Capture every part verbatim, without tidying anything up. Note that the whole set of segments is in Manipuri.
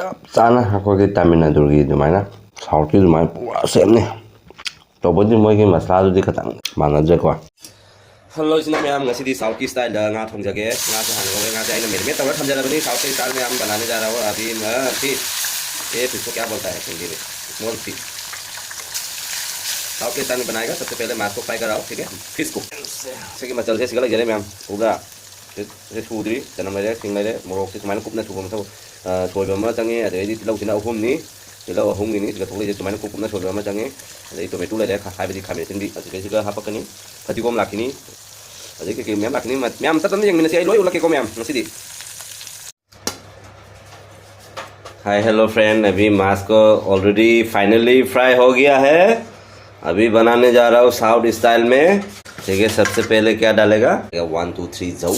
ꯆꯞ ꯆꯥꯅ ꯑꯩꯈꯣꯏꯒꯤ ꯇꯥꯃꯤꯜ ꯅꯥꯗꯨꯒꯤ ꯑꯗꯨꯃꯥꯏꯅ, ꯁꯥꯎꯠꯀꯤ ꯑꯗꯨꯃꯥꯏꯅ ꯄꯨꯔꯥ ꯁꯦꯝꯅꯤ꯫ ꯇꯧꯕꯗꯤ ꯃꯣꯏꯒꯤ ꯃꯁꯂꯥꯗꯨꯗꯤ ꯈꯤꯇꯪ ꯃꯥꯟꯅꯗ꯭ꯔꯦꯀꯣ꯫ ꯍꯜꯂꯣ ꯏꯆꯤꯟ ꯃꯌꯥꯝ, ꯉꯁꯤꯗꯤ ꯁꯥꯎꯠꯀꯤ ꯁ꯭ꯇꯥꯏꯜꯗ ꯉꯥ ꯊꯣꯡꯖꯒꯦ꯫ ꯉꯥꯁꯦ ꯍꯥꯟꯅ ꯉꯧꯔꯦ꯫ ꯉꯥꯁꯦ ꯑꯩꯅ ꯃꯦꯔꯤꯅꯦꯠ ꯇꯧꯔ ꯊꯝꯖꯔꯕꯅꯤ꯫ ꯁꯥꯎꯠꯀꯤ ꯁ꯭ꯇꯥꯏꯜ ꯃꯌꯥꯝ ꯕꯅꯥꯅꯦ ꯖꯥ ꯔꯍꯥ ꯍꯨ ꯑꯚꯤ ꯃ ꯐꯤ꯫ ꯑꯦ ꯐꯤꯁ ꯀꯣ ꯀꯌꯥ ꯕꯣꯜꯇꯥ ꯍꯦ ꯍꯤꯟꯗꯤ ꯃꯦ? ꯁ꯭ꯃꯣꯜ ꯐꯤ꯫ ꯁꯥꯎꯠꯀꯤ ꯁ꯭ꯇꯥꯏꯜ ꯕꯅꯥꯏꯒ ꯁꯕꯁꯦ ꯄꯦꯍꯂꯦ ꯃꯥꯁ ꯀꯣ ꯐ꯭ꯔꯥꯏ ꯀꯔꯥꯎ, ꯊꯤꯛ ꯍꯦ? ꯐꯤꯁ ꯀꯣ꯫ ꯁꯤꯒꯤ ꯃꯆꯜꯁꯦ ꯁꯤꯒ ꯂꯩꯖꯔꯦ ꯃꯌꯥꯝ꯫ ꯎꯕ꯭ꯔꯥ? ꯁꯤ ꯁꯨꯗ꯭ꯔꯤ꯫ ꯆꯅꯝ ꯂꯩꯔꯦ, ꯁꯤꯡ ꯂꯩꯔꯦ, ꯃꯣꯔꯣꯛꯁꯦ ꯁꯨꯃꯥꯏꯅ ꯀꯨꯞꯅ ꯁꯨꯕ ꯃꯊꯧ, ꯑ, ꯁꯣꯏꯕ ꯑꯃ ꯆꯪꯉꯤ꯫ ꯑꯗꯩꯗꯤ ꯇꯤꯜꯍꯧꯁꯤꯅ ꯑꯍꯨꯝꯅꯤ, ꯇꯤꯜꯍꯧ ꯑꯍꯨꯝꯒꯤꯅꯤ ꯁꯤꯗ ꯊꯣꯛꯂꯛꯏꯁꯦ꯫ ꯁꯨꯃꯥꯏꯅ ꯀꯨꯞ ꯀꯨꯞꯅ ꯁꯣꯏꯕ ꯑꯃ ꯆꯪꯉꯤ꯫ ꯑꯗꯩ ꯇꯣꯃꯦꯇꯣ ꯂꯩꯔꯦ, ꯈꯥ-, ꯍꯥꯏꯕꯗꯤ ꯈꯥꯃꯦꯟ ꯑꯁꯤꯟꯕꯤ, ꯑꯁꯤꯗꯩꯁꯤꯒ ꯍꯥꯞꯄꯛꯀꯅꯤ꯫ ꯐꯗꯤꯒꯣꯝ ꯂꯥꯛꯈꯤꯅꯤ꯫ ꯑꯗꯩ ꯀꯩꯀꯩ ꯃꯌꯥꯝ ꯂꯥꯛꯈꯤꯅꯤ꯫ ꯃ-, ꯃꯌꯥꯝ ꯇꯞ ꯇꯞꯅ ꯌꯦꯡꯃꯤꯟꯅꯁꯤ꯫ ꯑꯩ ꯂꯣꯏ ꯎꯠꯂꯛꯀꯦꯀꯣ ꯃꯌꯥꯝ ꯉꯁꯤꯗꯤ꯫ Hi, hello friend, अभी मांस को already finally fry हो गया है। अभी बनाने जा रहा हूँ साउथ स्टाइल में। ठीक है, सबसे पहले क्या डालेगा? वन टू थ्री जाऊ।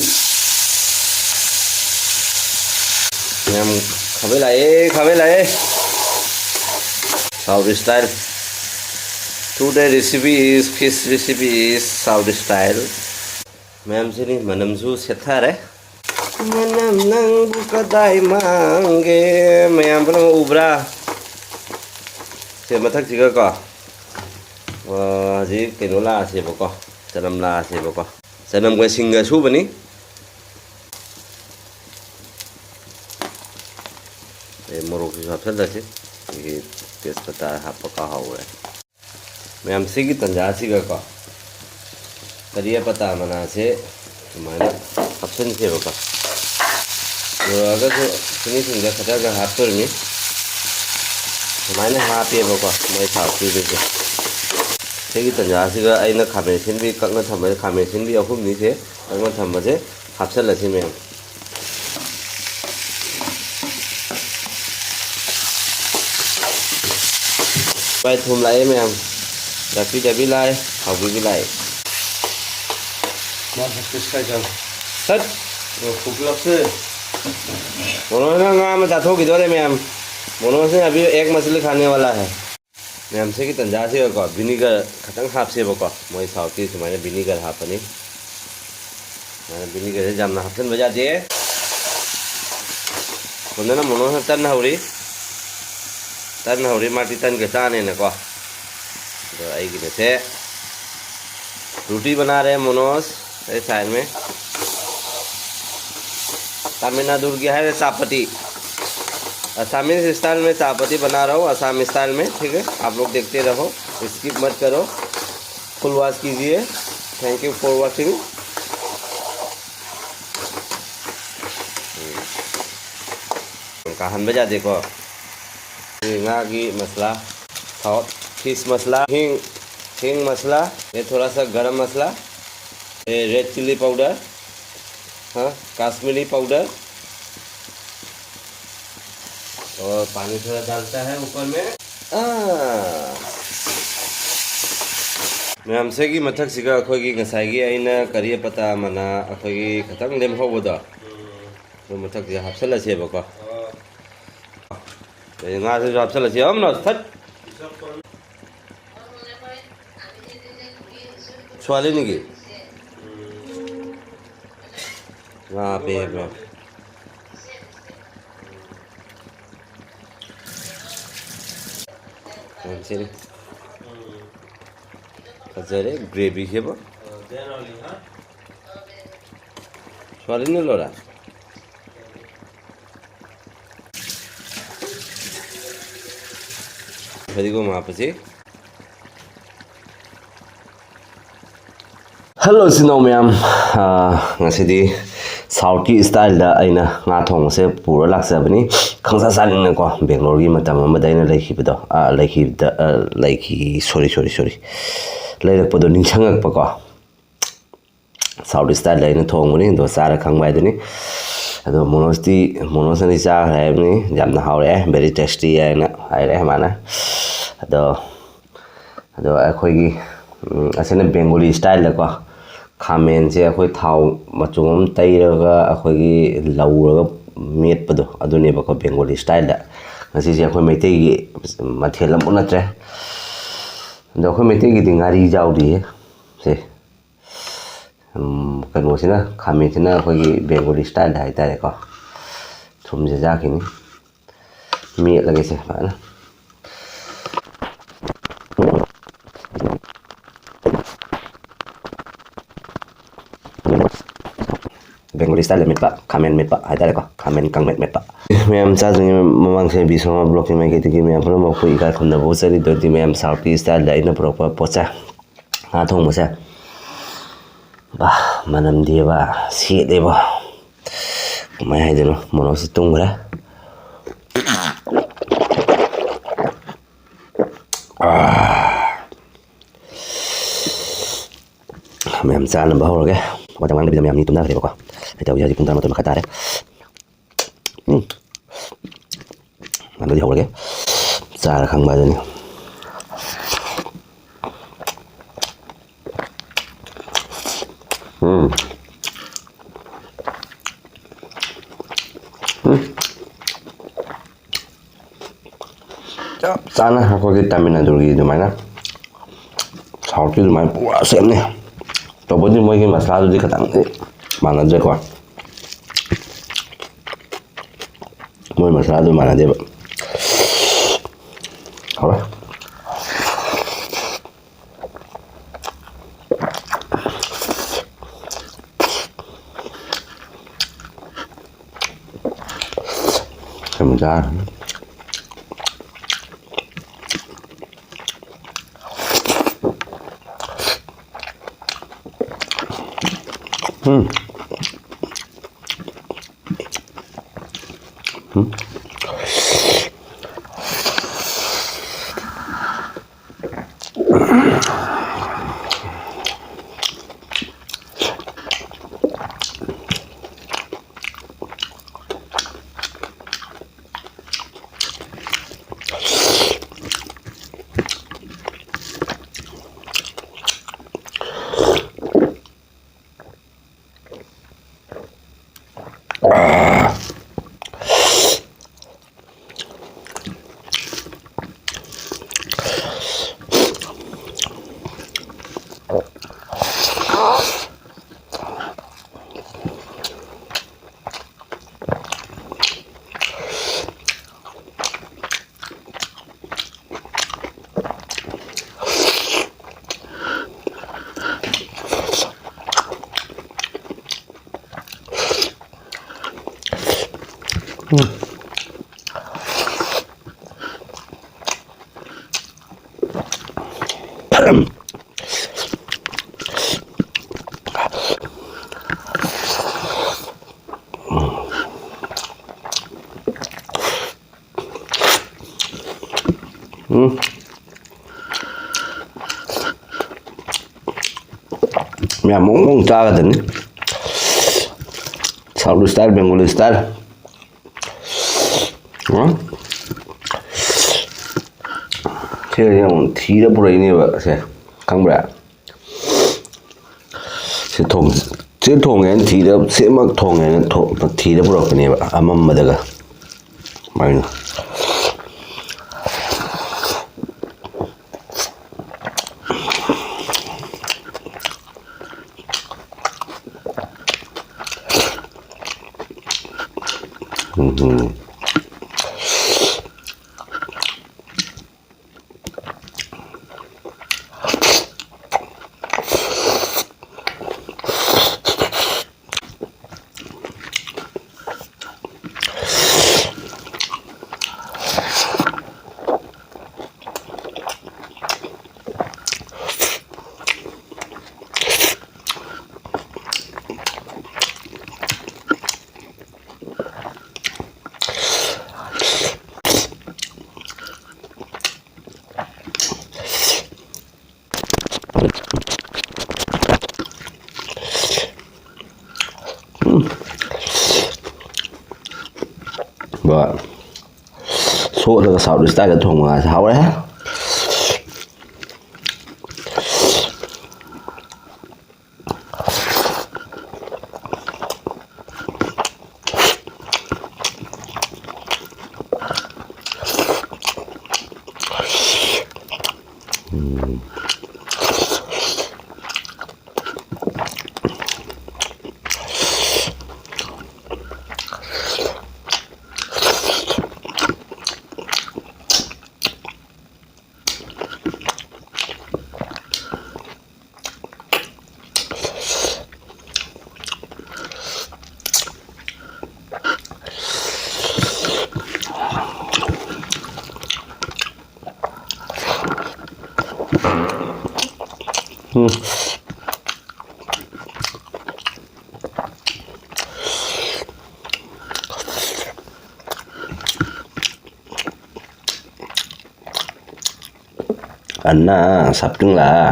मैम, खबे लाए, खबे लाए। South style। Today recipe is, fish recipe is South style। Ma'am, ꯁꯤꯅꯤ ꯃꯅꯝꯁꯨ ꯁꯦꯠꯊꯔꯦ꯫ ꯃꯅꯝ ꯅꯪꯕꯨ ꯀꯗꯥꯏ ꯃꯥꯡꯒꯦ? ꯃꯌꯥꯝ ꯄꯨꯝꯅꯃꯛ ꯎꯕ꯭ꯔꯥ? ꯁꯦ ꯃꯊꯛꯁꯤꯒꯀꯣ, ꯑ, ꯍꯧꯖꯤꯛ ꯀꯩꯅꯣ ꯂꯥꯛꯑꯁꯦꯕꯀꯣ, ꯆꯅꯝ ꯂꯥꯛꯑꯁꯦꯕꯀꯣ꯫ ꯆꯅꯝꯒ ꯁꯤꯡꯒ ꯁꯨꯕꯅꯤ꯫ ꯑꯗꯩ ꯃꯣꯔꯣꯛꯁꯤꯁꯨ ꯍꯥꯞꯆꯤꯜꯂꯁꯤ꯫ ꯑꯩꯈꯣꯏꯒꯤ ꯇꯦꯖꯄꯇꯥ ꯍꯥꯞꯄ ꯀꯥꯎꯍꯧꯔꯦ꯫ ꯃꯌꯥꯝ ꯁꯤꯒꯤ ꯇꯟꯖꯥꯁꯤꯒꯀꯣ, ꯀꯔꯤ ꯄꯇꯥ ꯃꯅꯥꯁꯦ ꯑꯗꯨꯃꯥꯏꯅ ꯍꯥꯞꯆꯤꯟꯁꯦꯕꯀꯣ꯫ ꯂꯣꯏꯔꯒꯁꯨ ꯐꯤꯅꯤꯁꯤꯡꯗ ꯈꯔꯒ ꯍꯥꯞꯇꯣꯔꯤꯅꯤ꯫ ꯑꯗꯨꯃꯥꯏꯅ ꯍꯥꯞꯄꯦꯕꯀꯣ ꯃꯣꯏ ꯁꯥꯎꯠꯀꯤꯗꯨꯁꯨ꯫ ꯁꯤꯒꯤ ꯇꯟꯖꯥꯁꯤꯒ ꯑꯩꯅ ꯈꯥꯃꯦꯟ ꯑꯁꯤꯟꯕꯤ ꯀꯛꯅ ꯊꯝꯕꯁꯦ, ꯈꯥꯃꯦꯟ ꯑꯁꯤꯟꯕꯤ ꯑꯍꯨꯝꯅꯤꯁꯦ ꯀꯛꯅ ꯊꯝꯕꯁꯦ ꯍꯥꯞꯆꯤꯜꯂꯁꯤ ꯃꯌꯥꯝ꯫ ꯚꯥꯏ, ꯊꯨꯝ ꯂꯥꯛꯑꯦ ꯃꯌꯥꯝ꯫ ꯌꯥꯛꯄꯤ ꯆꯥꯕꯤ ꯂꯥꯛꯑꯦ, ꯍꯥꯎꯕꯤꯕꯤ ꯂꯥꯛꯑꯦ꯫ ꯃꯥ ꯁꯛꯁꯦꯁ ꯀꯥꯏ ꯆꯪ? ꯁꯠ! ꯑꯣ, ꯈꯨꯀꯂꯞꯁꯦ꯫ ꯃꯣꯅꯣꯁꯅ ꯉꯥ ꯑꯃ ꯆꯥꯊꯣꯛꯈꯤꯗꯣꯔꯦ ꯃꯌꯥꯝ꯫ ꯃꯣꯅꯣꯁꯅ ꯑꯕꯤ ꯑꯦꯛ ꯃꯁꯂꯤ ꯈꯥꯅꯦ ꯋꯥꯂꯥ ꯍꯦ꯫ ꯃꯌꯥꯝ, ꯁꯤꯒꯤ ꯇꯟꯖꯥꯁꯤꯗꯀꯣ ꯚꯤꯅꯤꯒꯔ ꯈꯤꯇꯪ ꯍꯥꯞꯁꯦꯕꯀꯣ꯫ ꯃꯣꯏ ꯁꯥꯎꯠꯀꯤ ꯁꯨꯃꯥꯏꯅ ꯚꯤꯅꯤꯒꯔ ꯍꯥꯞꯄꯅꯤ꯫ ꯁꯨꯃꯥꯏꯅ ꯚꯤꯅꯤꯒꯔꯁꯦ ꯌꯥꯝꯅ ꯍꯥꯞꯆꯤꯟꯕ ꯌꯥꯗꯦ꯫ ꯁꯣꯝꯗꯅ ꯃꯣꯅꯣꯁꯅ ꯇꯟ ꯍꯧꯔꯤ꯫ ꯇꯟ ꯍꯧꯔꯤ, ꯃꯥꯗꯤ ꯇꯟꯒ ꯆꯥꯅꯦꯅꯀꯣ꯫ ꯑꯗꯣ ꯑꯩꯒꯤꯗꯁꯦ ꯔꯣꯇꯤ ꯕꯅꯥ ꯔꯦ ꯃꯣꯅꯣꯁ, ꯑꯩ ꯁꯥꯏꯗ ꯃꯦ꯫ ꯇꯥꯃꯤꯜ ꯅꯥꯗꯨꯒꯤ ꯍꯥꯏꯔꯦ ꯆꯥꯄꯇꯤ꯫ ꯑꯁꯥꯃꯤꯁ ꯁ꯭ꯇꯥꯏꯜ ꯃꯦ ꯆꯥꯄꯇꯤ ꯕꯅꯥ ꯔꯍꯥ ꯍꯨ, ꯑꯁꯥꯝ ꯁ꯭ꯇꯥꯏꯜ ꯃꯦ, ꯊꯤꯛ ꯍꯦ? ꯑꯥꯞ ꯂꯣꯒ ꯗꯦꯈꯇꯦ ꯔꯍꯣ, ꯁ꯭ꯀꯤꯞ ꯃꯠ ꯀꯔꯣ꯫ ꯐꯨꯜ ꯋꯥꯆ ꯀꯤꯖꯤꯌꯦ꯫ Thank you for watching. ꯀꯥꯍꯟꯕ ꯌꯥꯗꯦꯀꯣ꯫ ꯁꯤ ꯉꯥꯒꯤ ꯃꯁꯂꯥ, ꯁꯥꯎꯠ ꯐꯤꯁ ꯃꯁꯂꯥ, ꯍꯤꯡ, ꯍꯤꯡ ꯃꯁꯂꯥ, ꯑꯗꯩ ꯊꯣꯔꯥ ꯁꯥ ꯒꯔꯝ ꯃꯁꯂꯥ, ꯑꯗꯩ ꯔꯦꯗ ꯆꯤꯂꯤ ꯄꯥꯎꯗꯔ, ꯍꯥ, ꯀꯥꯁꯃꯤꯔꯤ ꯄꯥꯎꯗꯔ, ꯑꯣꯔ ꯄꯥꯅꯤ ꯊꯣꯔꯥ ꯗꯥꯜꯇꯥ ꯍꯥꯏ ꯎꯄꯔ ꯃꯦ꯫ ꯑꯥ꯫ ꯃꯌꯥꯝꯁꯤꯒꯤ ꯃꯊꯛꯁꯤꯒ ꯑꯩꯈꯣꯏꯒꯤ ꯉꯁꯥꯏꯒꯤ ꯑꯩꯅ ꯀꯔꯤ ꯄꯇꯥ ꯃꯅꯥ ꯑꯩꯈꯣꯏꯒꯤ ꯈꯤꯇꯪ ꯂꯦꯝꯍꯧꯕꯗꯣ, ꯑꯗꯨ ꯃꯊꯛꯁꯤꯗ ꯍꯥꯞꯆꯜꯂꯁꯦꯕꯀꯣ꯫ ꯑꯗꯩ ꯉꯥꯁꯤꯁꯨ ꯍꯥꯞꯆꯜꯂꯁꯤ꯫ ꯑꯃꯅ ꯊꯠ꯫ ꯁ꯭ꯋꯥꯂꯤꯅꯤꯒꯤ꯫ ꯉꯥ ꯄꯦꯕ꯭ꯔꯣ? ꯌꯥꯝ ꯁꯤꯔꯤ꯫ ꯐꯖꯔꯦ ꯒ꯭ꯔꯦꯚꯤꯁꯦꯕꯣ꯫ ꯁ꯭ꯋꯥꯂꯤꯅ ꯂꯣꯏꯔꯦ꯫ ꯐꯗꯤꯒꯣꯝ ꯍꯥꯞꯄꯁꯤ꯫ ꯍꯜꯂꯣ ꯏꯆꯤꯟ ꯏꯅꯥꯎ ꯃꯌꯥꯝ, ꯑꯥ, ꯉꯁꯤꯗꯤ ꯁꯥꯎꯠꯀꯤ ꯁ꯭ꯇꯥꯏꯜꯗ ꯑꯩꯅ ꯉꯥ ꯊꯣꯡꯕꯁꯦ ꯄꯨꯔ ꯂꯥꯛꯆꯕꯅꯤ꯫ ꯈꯪꯆꯥ ꯆꯥꯅꯤꯡꯅꯀꯣ, ꯕꯦꯡꯒ꯭ꯂꯣꯔꯒꯤ ꯃꯇꯝ ꯑꯃꯗ ꯑꯩꯅ ꯂꯩꯈꯤꯕꯗꯣ, ꯑꯥ, ꯂꯩꯈꯤꯕꯗ, ꯑꯥ, ꯂꯩꯈꯤ-, ꯁꯣꯔꯤ, ꯁꯣꯔꯤ, ꯁꯣꯔꯤ, ꯂꯩꯔꯛꯄꯗꯣ ꯅꯤꯡꯁꯤꯡꯉꯛꯄꯀꯣ꯫ ꯁꯥꯎꯠ ꯁ꯭ꯇꯥꯏꯜꯗ ꯑꯩꯅ ꯊꯣꯡꯕꯅꯤ, ꯑꯗꯣ ꯆꯥꯔ ꯈꯪꯕ ꯍꯥꯏꯗꯨꯅꯤ꯫ ꯑꯗꯣ ꯃꯣꯅꯣꯁꯇꯤ, ꯃꯣꯅꯣꯁꯅꯗꯤ ꯆꯥꯈ꯭ꯔꯦ ꯍꯥꯏꯕꯅꯤ, ꯌꯥꯝꯅ ꯍꯥꯎꯔꯦ, very tasty ꯍꯥꯏꯅ ꯍꯥꯏꯔꯛꯑꯦ ꯃꯥꯅ꯫ ꯑꯗꯣ, ꯑꯗꯣ ꯑꯩꯈꯣꯏꯒꯤ, ꯎꯝ, ꯑꯁꯤꯅ ꯕꯦꯡꯒꯣꯂꯤ ꯁ꯭ꯇꯥꯏꯜꯗꯀꯣ, ꯈꯥꯃꯦꯟꯁꯦ ꯑꯩꯈꯣꯏ ꯊꯥꯎ ꯃꯆꯨꯝ ꯑꯃ ꯇꯩꯔꯒ ꯑꯩꯈꯣꯏꯒꯤ ꯂꯧꯔꯒ ꯃꯦꯠꯄꯗꯣ, ꯑꯗꯨꯅꯦꯕꯀꯣ ꯕꯦꯡꯒꯣꯂꯤ ꯁ꯭ꯇꯥꯏꯜꯗ꯫ ꯉꯁꯤꯁꯦ ꯑꯩꯈꯣꯏ ꯃꯩꯇꯩꯒꯤ ꯃꯊꯦꯜ ꯑꯃꯐꯥꯎ ꯅꯠꯇ꯭ꯔꯦ꯫ ꯑꯗꯣ ꯑꯩꯈꯣꯏ ꯃꯩꯇꯩꯒꯤꯗꯤ ꯉꯥꯔꯤ ꯌꯥꯎꯗꯤꯌꯦ꯫ ꯁꯦ, ꯎꯝ, ꯀꯩꯅꯣꯁꯤꯅ, ꯈꯥꯃꯦꯟꯁꯤꯅ ꯑꯩꯈꯣꯏꯒꯤ ꯕꯦꯡꯒꯣꯂꯤ ꯁ꯭ꯇꯥꯏꯜꯗ ꯍꯥꯏꯇꯥꯔꯦꯀꯣ꯫ ꯊꯨꯝꯁꯦ ꯆꯥꯈꯤꯅꯤ꯫ ꯃꯦꯠꯂꯒꯦꯁꯦ ꯐꯖꯅ꯫ ꯕꯦꯡꯒꯣꯂꯤ ꯁ꯭ꯇꯥꯏꯜꯗ ꯃꯦꯠꯄ, ꯈꯥꯃꯦꯟ ꯃꯦꯠꯄ ꯍꯥꯏꯇꯥꯔꯦꯀꯣ, ꯈꯥꯃꯦꯟ ꯀꯥꯡꯃꯦꯠ ꯃꯦꯠꯄ꯫ ꯃꯌꯥꯝ ꯆꯥꯗ꯭ꯔꯤꯉꯩ ꯃꯃꯥꯡꯁꯦ ꯕꯤꯁ꯭ꯋꯥꯃꯥ ꯕ꯭ꯂꯣꯛꯀꯤ ꯃꯥꯏꯀꯩꯗꯒꯤ ꯃꯌꯥꯝ ꯄꯨꯝꯅꯃꯛꯄꯨ ꯏꯀꯥꯏ ꯈꯨꯝꯅꯕ ꯎꯠꯆꯔꯤ꯫ ꯑꯗꯨꯗꯤ ꯃꯌꯥꯝ ꯁꯥꯎꯠꯀꯤ ꯁ꯭ꯇꯥꯏꯜꯗ ꯑꯩꯅ ꯄꯨꯔꯛꯄ ꯄꯣꯠꯁꯦ, ꯉꯥ ꯊꯣꯡꯕꯁꯦ꯫ ꯕꯥ, ꯃꯅꯝꯗꯤꯕ ꯁꯦꯠꯂꯦꯕ꯫ ꯀꯃꯥꯏ ꯍꯥꯏꯗꯣꯏꯅꯣ? ꯃꯣꯔꯣꯛꯁꯦ ꯇꯨꯝꯈ꯭ꯔꯦ꯫ ꯑꯥ꯫ ꯃꯌꯥꯝ ꯆꯥꯅꯕ ꯍꯧꯔꯒꯦ꯫ ꯋꯥꯇ ꯉꯥꯡꯗꯕꯤꯗ ꯃꯌꯥꯝ ꯃꯤ ꯇꯨꯝꯅꯈ꯭ꯔꯦꯕꯀꯣ꯫ ꯍꯥꯏꯗꯤ ꯍꯧꯖꯤꯛ, ꯍꯧꯖꯤꯛ ꯄꯨꯡ ꯇꯔꯥꯃꯥꯊꯣꯏ ꯃꯈꯥꯏ ꯇꯥꯔꯦ꯫ ꯎꯝ꯫ ꯑꯗꯨꯗꯤ ꯍꯧꯔꯒꯦ꯫ ꯆꯥꯔ ꯈꯪꯕ ꯑꯗꯨꯅꯤ꯫ ꯎꯝ꯫ ꯎꯝ꯫ ꯆꯞ ꯆꯥꯅ ꯑꯩꯈꯣꯏꯒꯤ ꯇꯥꯃꯤꯜ ꯅꯥꯗꯨꯒꯤ ꯑꯗꯨꯃꯥꯏꯅ, ꯁꯥꯎꯠꯀꯤ ꯑꯗꯨꯃꯥꯏꯅ ꯄꯨꯔꯥ ꯁꯦꯝꯅꯤ꯫ ꯇꯧꯕꯗꯤ ꯃꯣꯏꯒꯤ ꯃꯁꯂꯥꯗꯨꯗꯤ ꯈꯤꯇꯪꯗꯤ ꯃꯥꯟꯅꯗ꯭ꯔꯦꯀꯣ꯫ ꯃꯣꯏ ꯃꯁꯂꯥꯗꯨ ꯃꯥꯟꯅꯗꯦꯕ꯫ ꯍꯧꯔꯦ꯫ ꯁꯤꯃ ꯆꯥꯔꯅꯤ꯫ ꯎꯝ꯫ ꯎꯝ꯫ ꯎꯝ꯫ ꯃꯌꯥꯝ ꯃꯑꯣꯡ ꯃꯑꯣꯡ ꯆꯥꯒꯗꯕꯅꯤ꯫ South style, Bengali style꯫ ꯍꯥ? ꯁꯤ ꯑꯃꯨꯛ ꯊꯤꯔ ꯄꯨꯔꯛꯏꯅꯦꯕ ꯁꯦ, ꯈꯪꯕ꯭ꯔꯥ? ꯁꯤ ꯊꯣꯡ-, ꯁꯤ ꯊꯣꯡꯉꯦꯅ ꯊꯤꯔ, ꯁꯤꯃꯛ ꯊꯣꯡꯉꯦꯅ ꯊꯣ-, ꯊꯤꯔ ꯄꯨꯔꯛꯄꯅꯦꯕ, ꯑꯃꯝꯕꯗꯒ꯫ ꯁꯨꯃꯥꯏꯅ꯫ ꯎꯝ꯫ ꯎꯝ꯫ ꯕ-, ꯁꯣꯠꯂꯒ South style ꯗ ꯊꯣꯡꯕ ꯉꯥꯁꯦ ꯍꯥꯎꯔꯦ꯫ Anna, sabting la.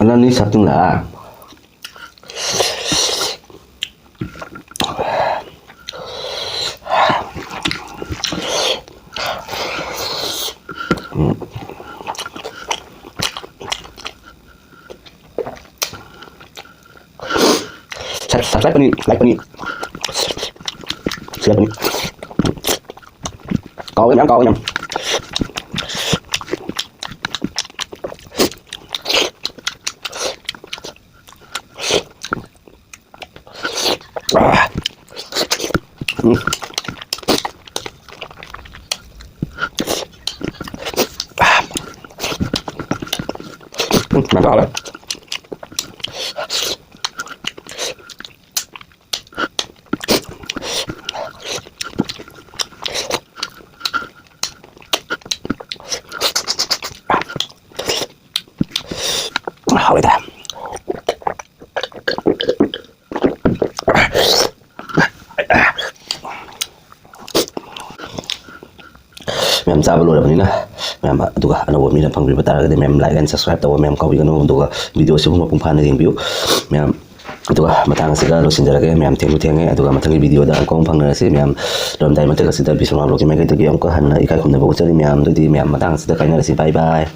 Anna ni sabting la. Subscribe pani, like pani, share pani. Kau yang kau yang. ꯍꯥꯎꯋꯤꯗ꯫ ꯃꯌꯥꯝ ꯆꯥꯕ ꯂꯣꯏꯔꯕꯅꯤꯅ, ꯃꯌꯥꯝ ꯑꯗꯨꯒ ꯑꯅꯧꯕ ꯃꯤꯅ ꯐꯪꯕꯤꯕ ꯇꯥꯔꯒꯗꯤ ꯃꯌꯥꯝ like and subscribe ꯇꯧꯕ ꯃꯌꯥꯝ ꯀꯥꯎꯕꯤꯒꯅꯨ꯫ ꯑꯗꯨꯒ video ꯁꯤꯕꯨ ꯃꯄꯨꯡ ꯐꯥꯅ ꯌꯦꯡꯕꯤꯌꯨ ꯃꯌꯥꯝ꯫ ꯑꯗꯨꯒ ꯃꯇꯥꯡ ꯑꯁꯤꯗ ꯂꯣꯏꯁꯤꯟꯖꯔꯒꯦ꯫ ꯃꯌꯥꯝ ꯊꯦꯡꯁꯨ ꯊꯦꯡꯉꯦ꯫ ꯑꯗꯨꯒ ꯃꯊꯪꯒꯤ video ꯗ ꯑꯃꯨꯛꯀ ꯑꯃꯨꯛ ꯐꯪꯅꯔꯁꯤ꯫ ꯃꯌꯥꯝ ꯂꯣꯏꯔꯝꯗꯥꯏ ꯃꯇꯦꯛ ꯑꯁꯤꯗ ꯕꯤꯁ꯭ꯋꯥ ꯕ꯭ꯂꯣꯒꯀꯤ ꯃꯥꯏꯀꯩꯗꯒꯤ ꯑꯃꯨꯛꯀ ꯍꯟꯅ ꯏꯀꯥꯏ ꯈꯨꯝꯅꯕ ꯎꯠꯆꯔꯤ꯫ ꯃꯌꯥꯝꯗꯨꯗꯤ ꯃꯌꯥꯝ ꯃꯇꯥꯡ ꯑꯁꯤꯗ ꯀꯥꯏꯅꯔꯁꯤ꯫ Bye bye꯫